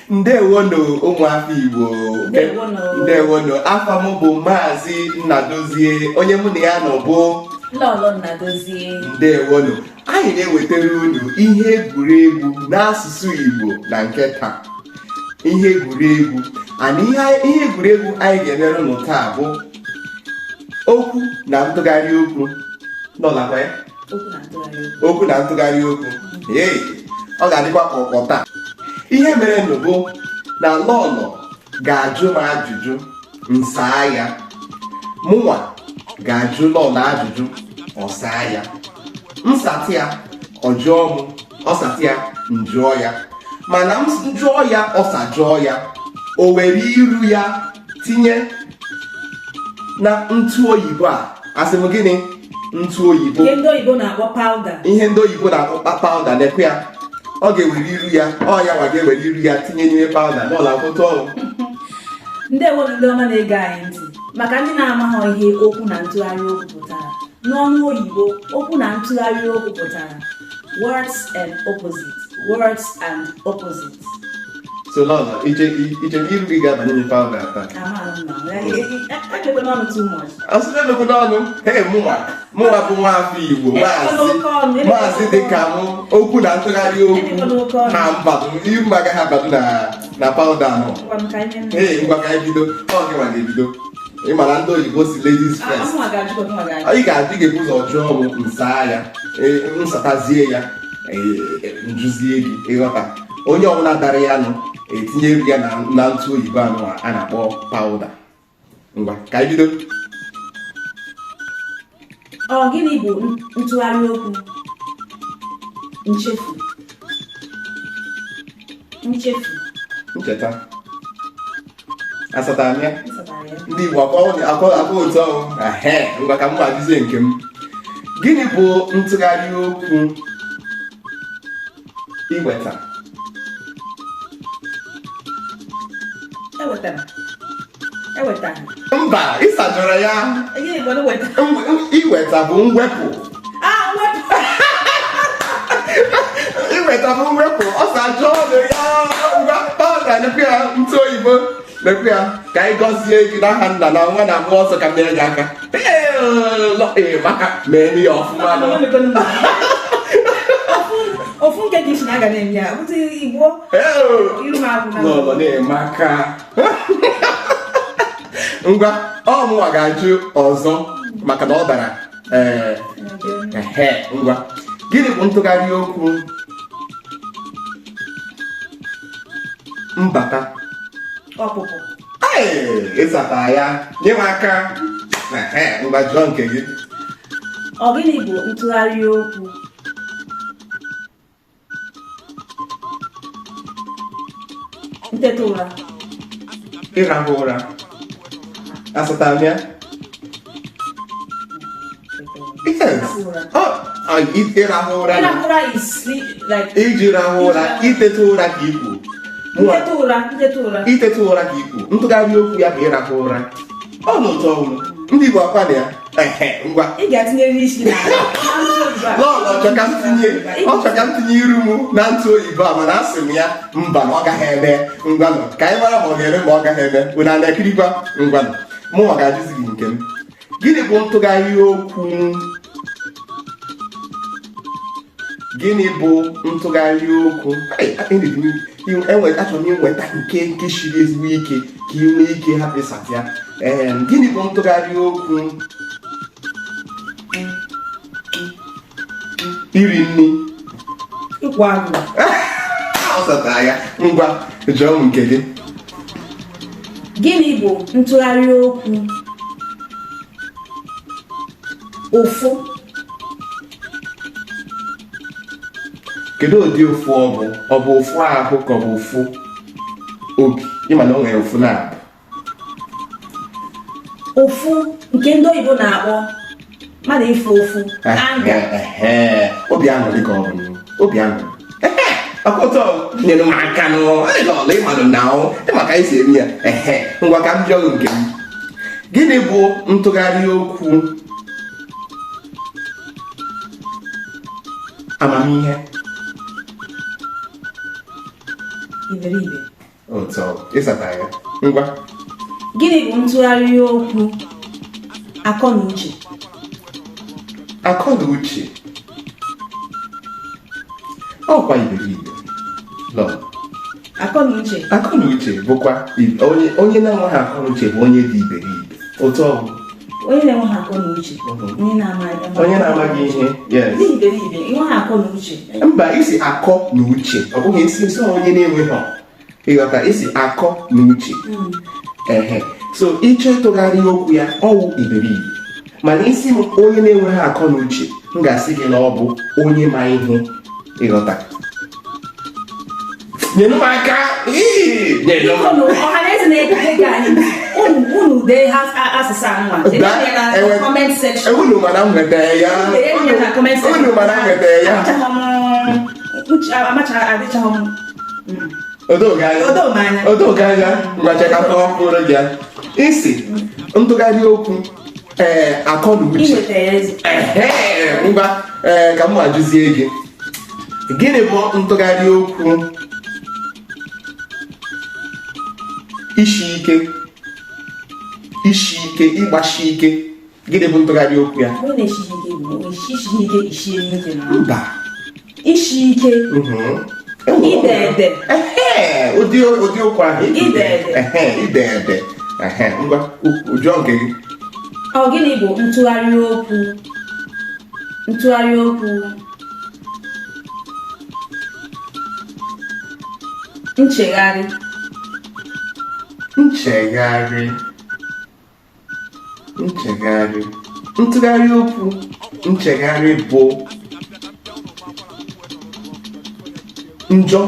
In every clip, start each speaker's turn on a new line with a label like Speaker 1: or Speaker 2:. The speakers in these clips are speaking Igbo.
Speaker 1: Ndewonu, ụmụafọ Igbo.
Speaker 2: Ndewonu.
Speaker 1: Ndewonu. Afa m bụ Maazị Nnadozie, onye mụ na ya nọ bụ
Speaker 2: Lọlọ Nnadozie.
Speaker 1: Ndewonu. Anyị na-ewetara unu ihe egwuregwu n'asụsụ Igbo na nke taa. Ihe egwuregwu and ihe egwuregwu anyị ga-emere unu taa bụ okwu na ntụgharị okwu. Nọlakwa ya.
Speaker 2: Okwu na ntụgharị okwu.
Speaker 1: Okwu na ntụgharị okwu. Ee, ọ ga-adịkwa ka ọkpọ taa. Ihe mere nụ bụ na Lọlọ ga-ajụ m ajụjụ, m saa ya. Mụnwa ga-ajụ Lọlọ ajụjụ, ọ saa ya. M satụ ya, ọ jụọ m. Ọ satụ ya, m jụọ ya. Mana m jụọ ya, ọ sajụọ ya, o were iru ya tinye na ntụ oyibo. A asị m gịnị? Ntụ oyibo.
Speaker 2: Ihe ndị oyibo na-akpọ powder.
Speaker 1: Ihe ndị oyibo na-akpọ powder. Nekwe ya, ọ ga-ewere iru ya, ọ ya nwa ga-ewere iru ya tinye n'ime powder n'ụlọ akwụkwọ ọrụ.
Speaker 2: Ndewo, ndị ọma na-ege anyị ntị. Maka ndị na-amaghị ihe okwu na ntụgharị okwu pụtara n'ọnụ oyibo, okwu na ntụgharị okwu pụtara words and opposite, words and opposite.
Speaker 1: So Lọlọ, iche iche na iru gị ga-abanye n'ime powder taa?
Speaker 2: Amaghị m na ekpekwe n'ọnụ too much.
Speaker 1: Asụsụ emekwu n'ọnụ. Ee, mụnwa bụ nwa afọ Igbo, maazị dịka mụ, okwu na ntụgharị okwu ha mbadụ iru m agaghị abadụ na powder anụ.
Speaker 2: Ngwa, ka anyị mee.
Speaker 1: Ee, ngwa, ka anyị bido. Ọ gị nwa ga-ebido. Ị ma na ndị oyibo si ladies first.
Speaker 2: Mụnwa ga-ajụ, mụnwa ga-ajụ.
Speaker 1: Ị ga-ajụ, ị ga-ebu ụzọ jụọ m, m saa ya. Ee, m satazie ya, ee, m jụzie gị. Ịghọta? Onye ọbụla dara ya nụ etinye iru ya na ntụ oyibo anụ a na-akpọ powder. Ngwa, ka anyị bido.
Speaker 2: Ọ gịnị bụ ntụgharị okwu nchefu? Nchefu.
Speaker 1: Ncheta. Asatara m ya?
Speaker 2: Nsatara ya.
Speaker 1: Ndị Igbo akọ akọ akọ otu ọhụ. Ehe, ngwa, ka m gbajizie nke m. Gịnị bụ ntụgharị okwu iweta?
Speaker 2: Ewetara, ewetaghị.
Speaker 1: Mba, ịsajọrọ ya.
Speaker 2: Gịnị bụ weta?
Speaker 1: Iweta bụ mwepụ.
Speaker 2: Ah, mwepụ.
Speaker 1: Iweta bụ mwepụ. Ọ sajụọ ọnụ ya. Ngwa, powder, nekwe ya, ntụ oyibo, nekwe ya. Ka anyị gọzie gị n'aha Nna na Nwa na Mmụọ Nsọ. Ka m nyere gị aka. Ee, maka mee ya ọfụma nụ.
Speaker 2: Ofu nke ka isi na aga na-eme ya bụtụ igbo iru m akwụ na
Speaker 1: Lọlọ na-eme aka. Ngwa, ọ mụnwa ga-ajụ ọzọ maka na ọ dara. Ee, ehe, ngwa, gịnị bụ ntụgharị okwu mbata?
Speaker 2: Ọpụpụ.
Speaker 1: Ee, ịzata ya. Nye m aka. Ehe, ngwa, jụọ nke gị.
Speaker 2: Ọ gịnị bụ ntụgharị okwu nteta ụra?
Speaker 1: Ịrahụ ụra. Asatara m ya? Yes. Ọ ịrahụ ụra
Speaker 2: Ịrahụ ụra is sleep, like
Speaker 1: iji rahụ ụra. Iteta ụra ka ikwu.
Speaker 2: Nteta ụra, nteta ụra.
Speaker 1: Iteta ụra ka ikwu. Ntụgharị okwu ya bụ ịrahụ ụra. Ọ n'ụtọ ọhụrụ. Ndị Igbo, akwa na ya. Ehe, ngwa.
Speaker 2: Ị ga-atinyere isi na
Speaker 1: Lọlọ chọ ka m tinye, ọ chọ ka m tinye iru m na ntụ oyibo a, mana asị m ya mba, na ọ gaghị eme. Ngwanụ, ka anyị mara ma ọ ga-eme ma ọ gaghị eme. Unu a na-ekirikwa? Ngwanụ, mụnwa ga-ajụzi gị nke m. Gịnị bụ ntụgharị okwu, gịnị bụ ntụgharị okwu? Ai, enwe achọrọ m inweta nke shiri ezigbo ike ka ị nwee ike hapụ ịsatị ya. Ee, gịnị bụ ntụgharị okwu iri nri?
Speaker 2: Ịkwụ agụụ.
Speaker 1: Ọ satara ya. Ngwa, jụọ m nke gị.
Speaker 2: Gịnị bụ ntụgharị okwu ụfụ?
Speaker 1: Kedu ụdị ụfụ ọ bụ? Ọ bụ ụfụ ahụ ka ọ bụ ụfụ obi? Ịma na o nwere ụfụ na-abụ.
Speaker 2: Ụfụ nke ndị oyibo na-akpọ mmadụ ịfụ ụfụ, anger.
Speaker 1: Ehe, obi aṅụrị ka ọ bụ, obi aṅụrị. Ọkụtọ nyere m aka nụ. Lọlọ, ịmanụ na ahụ ịma ka anyị si eme ya. Ehe, ngwa, ka m jụọ gị nke m. Gịnị bụ ntụgharị okwu amamihe?
Speaker 2: Iberibe.
Speaker 1: Otu ọ ị zata ya. Ngwa.
Speaker 2: Gịnị bụ ntụgharị okwu akọ na uche?
Speaker 1: Akọ na uche. Ọkwa iberibe. Lọlọ.
Speaker 2: Akọ na uche.
Speaker 1: Akọ na uche bụkwa onye na-enweghị akọ na uche bụ onye dị iberibe. Otu ọ bụ.
Speaker 2: Onye na-enweghị akọ na uche. Onye na-amaghị.
Speaker 1: Onye na-amaghị ihe. Yes.
Speaker 2: Ndị iberibe, enweghị akọ na uche.
Speaker 1: Mba, ị sị akọ na uche. Ọ bụghị ị sị onye na-enweghị. Ị ghọta, ị sị akọ na uche. Ehe. So ị chọọ ịtụgharị okwu ya, ọ wụ iberibe. Mana ị sị m onye na-enweghị akọ na uche, m ga-asị gị na ọ bụ onye ma ihe. Ị ghọta? Nyere m aka. Nyere m.
Speaker 2: Ọhaneze na-ege anyị, unu dee ha asụsụ anwa. Na comment section.
Speaker 1: Unu mana m nweta ya. Unu mana m nweta ya.
Speaker 2: Amacha adịchaghị m.
Speaker 1: O doghị anya. O doghị anya. Ngwa che ka m kọwakwuru gị ya. Ị sị ntụgharị okwu ee akọ na uche. Ngwa ee ka m ajụzie gị. Gịnị bụ ntụgharị okwu isi ike? Isi ike, ịgbashi ike. Gịnị bụ ntụgharị okwu ya? Mba.
Speaker 2: Isi ike. Ide ede.
Speaker 1: Ụdị okwu ahụ.
Speaker 2: Ide ede.
Speaker 1: Ide ede. Ngwa, jụọ nke gị.
Speaker 2: Ọ gịnị bụ ntụgharị okwu? Ntụgharị okwu nchegharị.
Speaker 1: Nchegharị. Nchegharị. Ntụgharị okwu nchegharị bụ njọ.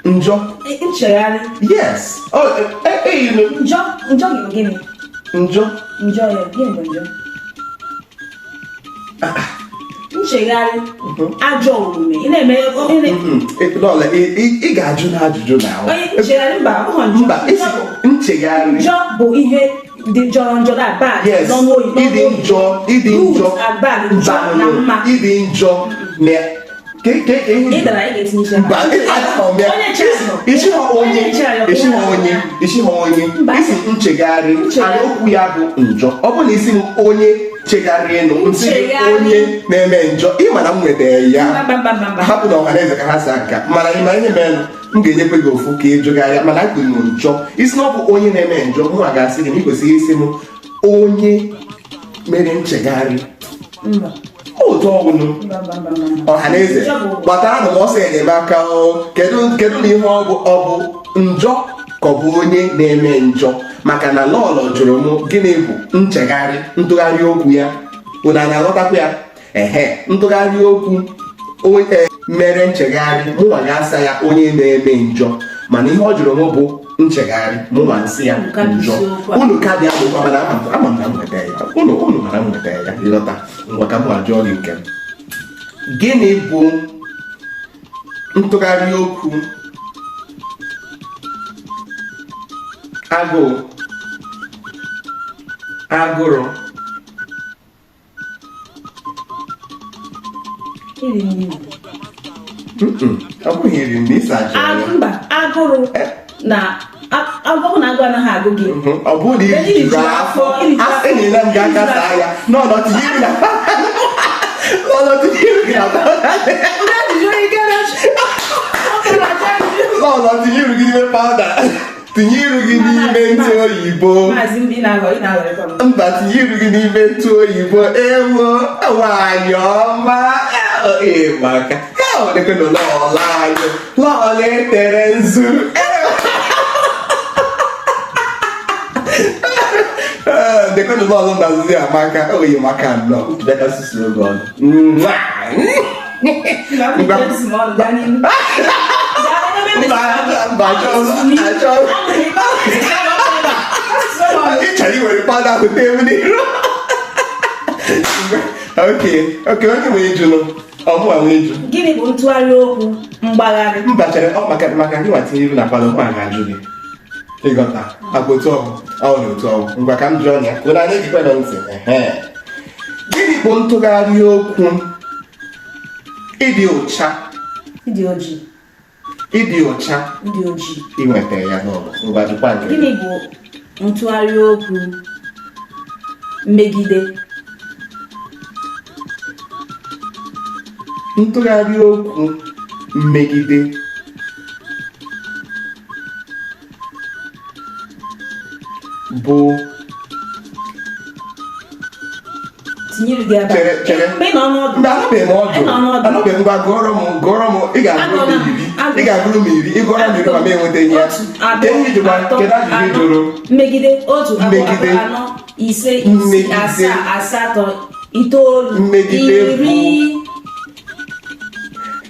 Speaker 1: Njọ.
Speaker 2: Nchegharị.
Speaker 1: Yes. Oh,
Speaker 2: Njọ, njọ bụ gịnị?
Speaker 1: Njọ.
Speaker 2: Njọ ya, gịnị bụ njọ? Nchegharị, ajọ omume. Ị na-eme
Speaker 1: Lọlọ, ị ga-ajụ na ajụjụ na ahụ.
Speaker 2: Nchegharị, mba, ọ bụghị njọ.
Speaker 1: Mba, nchegharị.
Speaker 2: Njọ bụ ihe dị jọrọ njọ na bad.
Speaker 1: Yes.
Speaker 2: N'ọnụ oyibo.
Speaker 1: Ịdị njọ, ịdị njọ.
Speaker 2: Good and bad, njọ na mma.
Speaker 1: Ịdị njọ na
Speaker 2: Ị dara, ị ga-etinye isi
Speaker 1: Mba, isi ha onye, isi ha onye, isi ha onye, ị sị nchegharị, ana okwu ya bụ njọ. Ọ bụrụ na ị sị m onye chegharịnụ, m sị gị onye na-eme njọ, ị ma na m nwetara ya. Hapụ na ọhaneze ka ha saa nka, mana ị ma ihe mere m ga-enyekwa gị ofu ka ị jụgharịa, mana akwuru m njọ. Ị sị na ọ bụ onye na-eme njọ, mụnwa ga-asị gị na ị kwesịrị ịsị m onye mere nchegharị. Otu ọgwụnụ ọhaneze gbataranụ m ọsọ enyemaka o. Kedu kedu na ihe ọ bụ ọ bụ njọ ka ọ bụ onye na-eme njọ? Maka na lọlọ jụrụ m gịnị bụ nchegharị, ntụgharị okwu ya. Unu na-aghọtakwa ya? Ehe, ntụgharị okwu onye mere nchegharị, mụnwa ga-asa ya onye na-eme njọ, mana ihe ọ jụrụ m bụ nchegharị, mụnwa nsị ya njọ. Unu ka dị akwụkwọ, mana ama m na m nweta ya. Unu unu mara m nweta ya, ịghọta? Ngwa ka m ajụọ gị nke m. Gịnị bụ ntụgharị okwu agụụ, agụrụ?
Speaker 2: Iri nri.
Speaker 1: Ọ bụghị iri nri, ịsa ajọ ya.
Speaker 2: Mba, agụrụ na ọ bụrụ na agụụ anaghị agụ gị.
Speaker 1: Ọ bụrụ na i rijuru afọ, enyela m gị aka saa ya. N'ọnọ tinye iru na lọlọ tinye iru gị na lọlọ tinye iru gị n'ime powder. Tinye iru gị n'ime ntụ oyibo. Mba, tinye iru gị n'ime ntụ oyibo. Ewo, nwaanyị ọma, ịmaka lekwenụ lọlọ anyị, lọlọ etere nzu. Lekwenụ lọlọ na nzuzi amaka, oyi maka nnọọ ntụliaka susu oge ọnụ. Mba, achọ ị chọrọ iwere powder ahụ tee m n'iru. Okay, okay, onye nwe ịjụnụ? Ọ mụwa nwe ịjụ.
Speaker 2: Gịnị bụ ntụgharị okwu mgbagharị?
Speaker 1: Mba, chere, ọ maka maka gị nwa tinye iru na powder, mụ ga-ajụ gị. Ịghọta agwa otu ọgwụ ọ na otu ọgwụ. Ngwa ka m jụọ ya, ụna anyị ejikwa ntị. Gịnị bụ ntụgharị okwu ịdị ụcha?
Speaker 2: Ịdị ojii.
Speaker 1: Ịdị ọcha.
Speaker 2: Ndị ojii.
Speaker 1: Inweta ya n'ụlọ. Ngwa, jụkwa nke gị.
Speaker 2: Gịnị bụ ntụgharị okwu mmegide?
Speaker 1: Ntụgharị okwu mmegide bụ
Speaker 2: Tinyere gị ebe a.
Speaker 1: Chere, chere.
Speaker 2: Mgbe ị nọ n'ọdụ.
Speaker 1: Mgbe anọbeghị m ọdụ.
Speaker 2: Ị nọ n'ọdụ.
Speaker 1: Anọbeghị. Ngwa, gụọrọ m, gụọrọ m. Ị ga-agụrụ m 10. Ị ga-agụrụ m 10. Ị gụọrọ m 10 ma m enweta ihe ya.
Speaker 2: Otu, abụọ,
Speaker 1: Kedu ihe ijikwa?
Speaker 2: atọ,
Speaker 1: Kedu ajụjụ ị
Speaker 2: anọ.
Speaker 1: jụrụ?
Speaker 2: Mmegide: otu, abụọ,
Speaker 1: Mmegide.
Speaker 2: atọ, anọ, ise, isii,
Speaker 1: Mmegide.
Speaker 2: asaa, asatọ, itoolu,
Speaker 1: Mmegide bụ-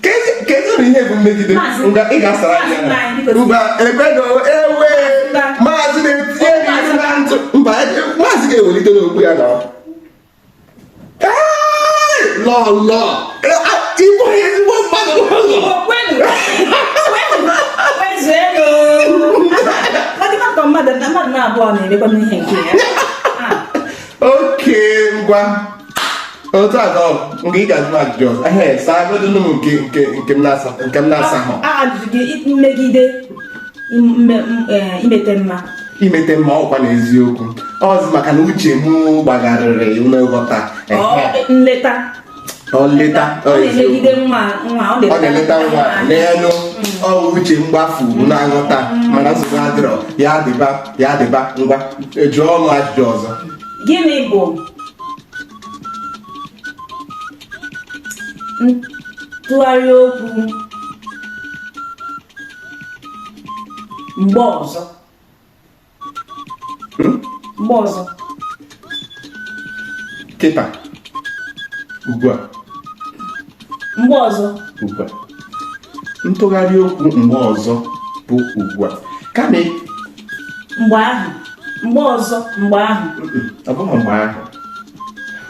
Speaker 2: 10.
Speaker 1: Kedu na ihe bụ mmegide?
Speaker 2: Maazị-
Speaker 1: Ngwa, ị ga-asara
Speaker 2: Maazị
Speaker 1: ya.
Speaker 2: nna anyị, biko.
Speaker 1: Ngwa, ekwedo ewe.
Speaker 2: Mba.
Speaker 1: Maazị na-etinye n'ihu na ntụ. Mba, maazị ga-ewelite n'okwu ya na Ee, lọlọ, ịbụ ezigbo mmadụ, lọlọ.
Speaker 2: Igbo kwenu, kwenu, kwezuenu. Ọ dịkwa ka mmadụ na-abụọ na-emekwa n'ihe nke ya. Ah,
Speaker 1: Oke, ngwa, otu atọ nke ị ga-ajụ m ajụjụ ọzọ. Ehe, saa godunu m nke m na-asa ha.
Speaker 2: Ajụjụ gị: mmegide imete mma.
Speaker 1: Imete mma, ọkwa na eziokwu ọzọ, maka na uche m gbagharịrị n'ịghọta.
Speaker 2: Ọ nleta.
Speaker 1: Ọ nleta.
Speaker 2: Ọ na-emegide nwa nwa.
Speaker 1: Ọ na-eleta nwa n'elu. Ọ uche mgbafu na-aghọta, mana nsogbu adịrọ. Ya dịba, ya dịba. Ngwa, jụọ m ajụjụ ọzọ.
Speaker 2: Gịnị bụ ntụgharị okwu mgbe ọzọ? Mgbe ọzọ.
Speaker 1: Kịta, ugbu a.
Speaker 2: Mgbe ọzọ.
Speaker 1: Ugbu a. Ntụgharị okwu mgbe ọzọ bụ ugbu a, kama
Speaker 2: Mgbe ahụ, mgbe ọzọ, mgbe ahụ.
Speaker 1: Ọ bụghị mgbe ahụ.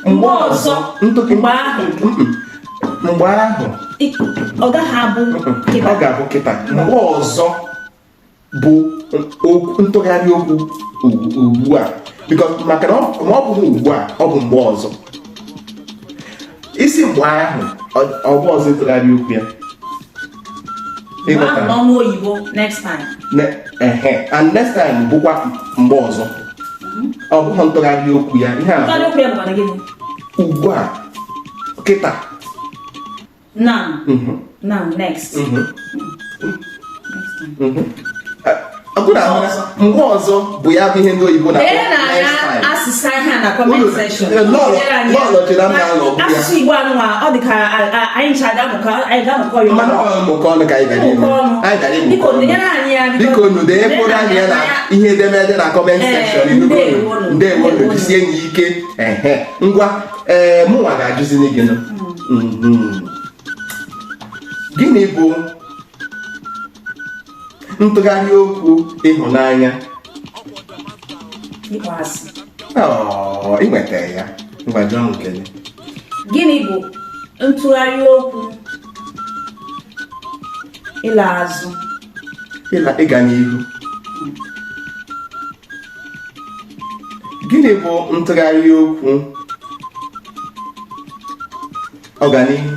Speaker 2: Mgbe ọzọ, mgbe ahụ.
Speaker 1: Mm-mm. Mgbe ahụ.
Speaker 2: Ọ gaghị abụ kịta.
Speaker 1: Ọ ga-abụ kịta. Mgbe ọzọ bụ okwu ntụgharị okwu ugbu a, because maka na ma ọ bụghị ugbu a, ọ bụ mgbe ọzọ. Isi mgbe ahụ, ọ bụ ọzọ ịtụgharị okwu ya.
Speaker 2: Mgbe ahụ.
Speaker 1: Ịghọtara?
Speaker 2: N'ọnụ oyibo, next time.
Speaker 1: Ehe, and next time bụkwa mgbe ọzọ. Ọ bụghị ntụgharị okwu ya ihe a.
Speaker 2: Ntụgharị okwu ya bụkwa gịnị?
Speaker 1: Ugbu a, kịta.
Speaker 2: Now. Now, next. Next time.
Speaker 1: Ọ bụrụ na mgbe ọzọ bụ ya bụ ihe ndị oyibo na-akpọ
Speaker 2: Dee na
Speaker 1: next time.
Speaker 2: asịsa ihe a na comment section.
Speaker 1: Lọlọ-
Speaker 2: Dere anyị ya.
Speaker 1: Lọlọ chere m na-alọ bụ ya.
Speaker 2: Asụsụ Igbo anụnwa, ọ dị ka anyị ncha ga-amụkọ, anyị ga-amụkọ ya.
Speaker 1: Mana ọ mụkọ ọnụ ka anyị gara ime.
Speaker 2: Mụkọ ọnụ.
Speaker 1: Anyị gara ịmụkọ
Speaker 2: Biko,
Speaker 1: ọnụ.
Speaker 2: denyere anyị ya.
Speaker 1: Biko nu, denyekwuru anyị ya na ihe edemede na comment section. Ịnụgo?
Speaker 2: Ndewonu.
Speaker 1: Ndewonu.
Speaker 2: Ndewonu.
Speaker 1: Jisie ya ike. Ehe, ngwa, ee, mụnwa ga-ajụzini gị nụ. Gịnị bụ ntụgharị okwu ịhụnanya?
Speaker 2: Ịkpọ asị.
Speaker 1: Ọ, ị nwetara ya. Ngwa, jụọ m nke gị.
Speaker 2: Gịnị bụ ntụgharị okwu ịla azụ?
Speaker 1: Ịla, ịga n'ihu. Gịnị bụ ntụgharị okwu ọganihu,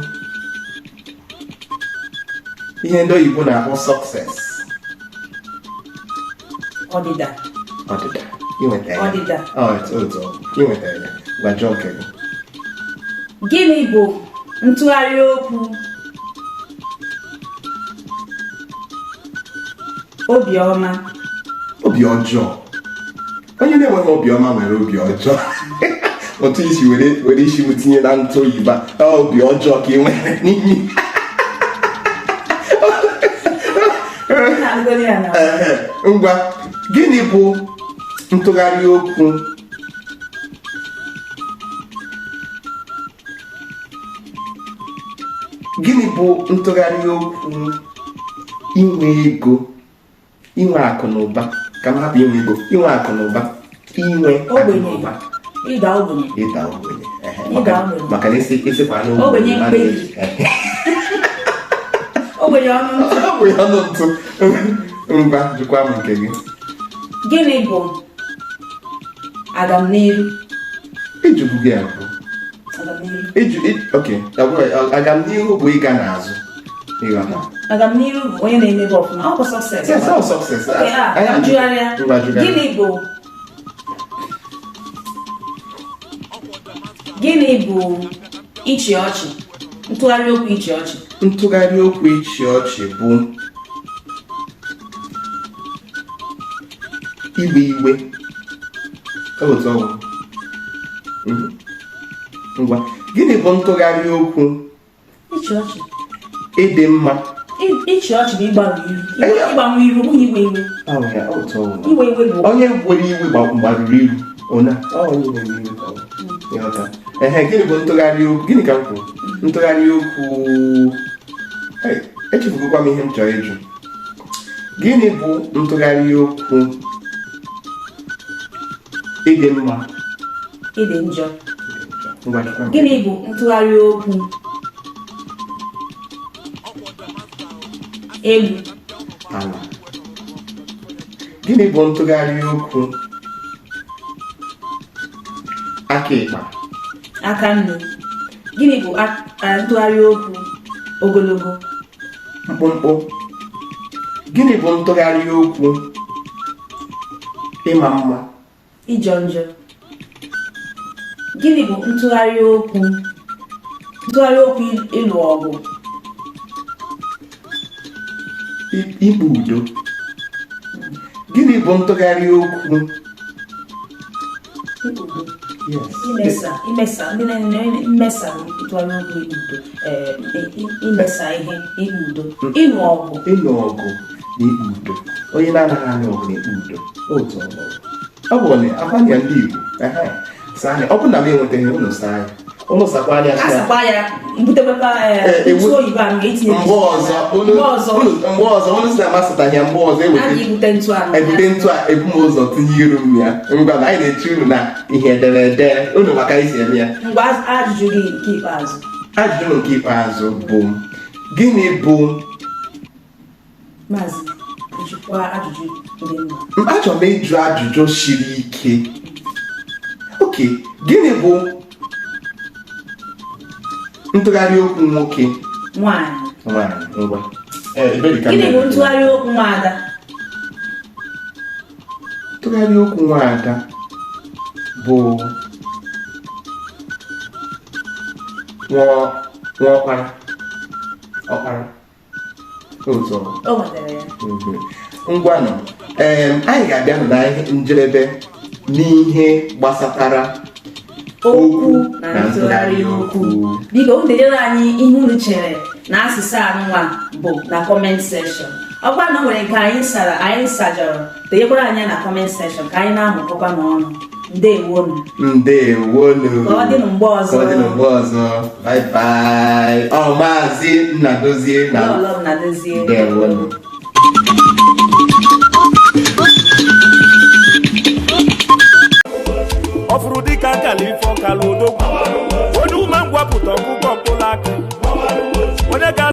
Speaker 1: ihe ndị oyibo na-akpọ success?
Speaker 2: Ọdịda.
Speaker 1: Ọdịda, inweta ya.
Speaker 2: Ọdịda.
Speaker 1: Ọ, otu ọ, inweta ya. Gwa, jụọ nke gị.
Speaker 2: Gịnị bụ ntụgharị okwu obiọma?
Speaker 1: Obi ọjọọ. Onye na-enweghị obiọma nwere obi ọjọọ. Otu isi were isi m tinye na ntụ oyibo a, ọ obi ọjọọ ka ị nwere n'imi.
Speaker 2: Na-agụgodi ya na
Speaker 1: Ehe, ngwa, gịnị bụ ntụgharị okwu gịnị bụ ntụgharị okwu inwe ego, inwe akụ na ụba? Ka m hapụ inwe ego, inwe akụ na ụba, inwe akụ na
Speaker 2: Ogbenye.
Speaker 1: ụba.
Speaker 2: Ịda ogbenye.
Speaker 1: Ịda ogbenye, ehe.
Speaker 2: Ịda ogbenye.
Speaker 1: Maka na isi ịsịkwa na
Speaker 2: Ogbenye mkpebi. Ogbenye ọnụ ntụ.
Speaker 1: Ogbenye ọnụ ntụ. Ngwa, jụkwa m nke gị.
Speaker 2: Gịnị bụ agamniru?
Speaker 1: Ijụbụ gị abụ.
Speaker 2: Agamniru.
Speaker 1: Iju ok, ọ bụrụ agamnihu bụ ịga n'azụ. Ịghọta?
Speaker 2: Agamniru bụ onye na-emebe ọfụma. Ọ bụ success.
Speaker 1: Yes, all success.
Speaker 2: Okay, ah,
Speaker 1: Anyị
Speaker 2: njụgharịa.
Speaker 1: Ngwa, jụgharịa.
Speaker 2: Gịnị bụ ịchị ọchị? Ntụgharị okwu ịchị ọchị.
Speaker 1: Ntụgharị okwu ịchị ọchị bụ iwe iwe. Ọ bụ otu ọ bụ. Ngwa, gịnị bụ ntụgharị okwu
Speaker 2: Ịchị ọchị.
Speaker 1: Ịdị mma?
Speaker 2: Ịchị ọchị bụ ịgbanwe iru. Ịgbanwe iru, ọ bụghị iwe iwe.
Speaker 1: Ọ bụ ya, ọ bụ otu ọ bụ.
Speaker 2: Iwe iwe bụ
Speaker 1: Onye were iwe gbarụrụ iru ona ọ onye were iwe ka ọ bụ. Ịghọta? Ehe, gịnị bụ ntụgharị okwu? Gịnị ka m kwuru? Ntụgharị okwu. Hey, echefugokwa m ihe m chọrọ ịjụ. Gịnị bụ ntụgharị okwu ịdị mma?
Speaker 2: Ịdị njọ.
Speaker 1: Ngwa, jụkwa m.
Speaker 2: Gịnị bụ ntụgharị okwu elu?
Speaker 1: Ala. Gịnị bụ ntụgharị okwu aka ịkpa?
Speaker 2: Aka nnu. Gịnị bụ ntụgharị okwu ogologo?
Speaker 1: Mkpụmkpụ. Gịnị bụ ntụgharị okwu ịma mma?
Speaker 2: Ịjọ njọ. Gịnị bụ ntụgharị okwu ịlụ ọgụ?
Speaker 1: Ikpe udo. Gịnị bụ ntụgharị okwu?
Speaker 2: Ikpe udo.
Speaker 1: Yes.
Speaker 2: Imesa ndị na-eme mmesa bụ ntụgharị okwu ikpe udo. Imesa ihe, ikpe udo, ịlụ ọgụ.
Speaker 1: Ịlụ ọgụ na ikpe udo. Onye na-anaghị alụ ọgụ na-ekpe udo. Otu ọ bụla. Ọ bụ na akwanya ndị Igbo. Ehe. Saa anya. Ọ bụ na m enwetaghị unu, saa ya. Unu sakwa anya
Speaker 2: A
Speaker 1: sị ya.
Speaker 2: sakwa ya, mbutekwekwa ntụ oyibo a m ga-etinye.
Speaker 1: Mgbe ọzọ unu
Speaker 2: Mgbe ọzọ.
Speaker 1: Mgbe ọzọ unu si na amasịtaghị ya, mgbe ọzọ
Speaker 2: a
Speaker 1: eweta
Speaker 2: ga-ebute ntụ ahụ.
Speaker 1: Ebute ntụ a, ebu m ụzọ tinye iru m ya. Ngwa na anyị na-eche unu na ihe ederede unu maka isi eme ya.
Speaker 2: Ngwa, ajụjụ gị nke ikpeazụ.
Speaker 1: Ajụjụ m nke ikpeazụ bụ, gịnị bụ
Speaker 2: Maazị, jụkwa ajụjụ dị mma.
Speaker 1: Achọrọ m ịjụ ajụjụ siri ike. Okay, gịnị bụ ntụgharị okwu nwoke?
Speaker 2: Nwaanyị.
Speaker 1: Nwaanyị. Ngwa. Ee, ebere ka m
Speaker 2: Gịnị bụ
Speaker 1: na-ekwu.
Speaker 2: ntụgharị okwu nwaada?
Speaker 1: Ntụgharị okwu nwaada bụ nwa nwa ọkpara ọkpara otu ọ bụ.
Speaker 2: O nwetara ya.
Speaker 1: Ngwanụ, anyị ga-abịa na njedebe n'ihe gbasatara
Speaker 2: okwu na ntụgharị okwu. Biko, unu denyere anyị ihe unu chere na asụsụ anụnwa bụ na comment section. Ọ bụkwa na o nwere nke anyị sara, anyị sajọrọ, denyekwara anyị ya na comment section ka anyị na-amụkọkwa n'ọnụ. Ndewonu.
Speaker 1: Ndewonu.
Speaker 2: Ka ọ dịnụ mgbe ọzọ.
Speaker 1: Ka ọ dịnụ mgbe ọzọ. Bye bye. Ọ Maazị Nnadozie na
Speaker 2: Lọlọ Nnadozie.
Speaker 1: Ndewonu.
Speaker 3: Ọ fụrụ dịka akala ife ọkala odogwu onye ume ngwapụta ọkpụkpọ mkpụrụ aka onye ga